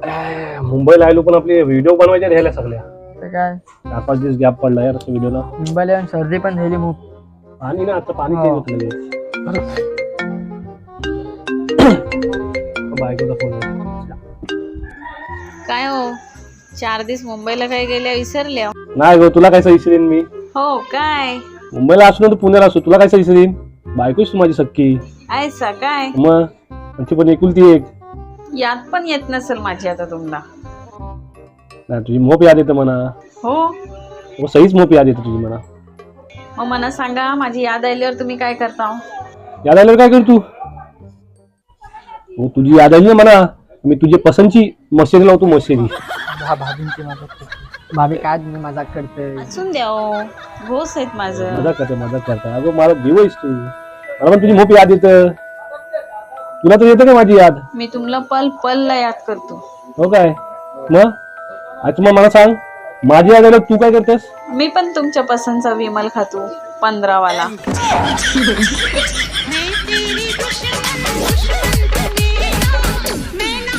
मुंबईला आलो पण आपले व्हिडिओ बनवायच्या राहिल्या सगळ्या. तर काय. 4-5 दिवस गॅप पडला यार व्हिडिओला. मुंबईला येऊन सर्दी पण झाली खूप. पाणी ना, आता पाणी हो. चेंज होत लगेच. बायकोचा फोन. काय हो, 4 दिवस मुंबईला काय गेल्या, विसरल्या? नाही गो, तुला काय विसरीन मी? हो काय? मुंबईला असू ना तर पुण्याला असू, तुला काय विसरीन? बायकोच तू माझी सक्की. ऐसा काय? मग, आणि ती पण एकुलती एक. याद पण येत नसेल माझी आता तुम्हाला. नाही, तुझी मोप याद येतं म्हणा. हो? हो, सहीच मोप याद येते तुझी म्हणा. मग मला सांगा, माझी याद आल्यावर तुम्ही काय करता हो? याद आल्यावर काय करू तू? हो, तुझी याद आली ना म्हणा, मी तुझ्या पसंतची मशिरी लावतो, मशिरी. भाभींची मजाक करते. भाभी, काय तुम्ही मजाक करते? असून द्या हो. घोस आहेत माझं. मजा करते, मजा करते. अगं, मला जीव आहेस तू. मला पण तुझी मोप याद येतं. तुला तर येतं का माझी याद? मी तुम्हाला पल पलला याद करतो. हो काय? मग आज मग मला सांग, माझी याद आल्यावर तू काय करतेस? मी पण तुमच्या पसंतचा विमल खातो, 15 वाला. मैं तेरी दुश्मन, दुश्मन तू मेरा, मैं ना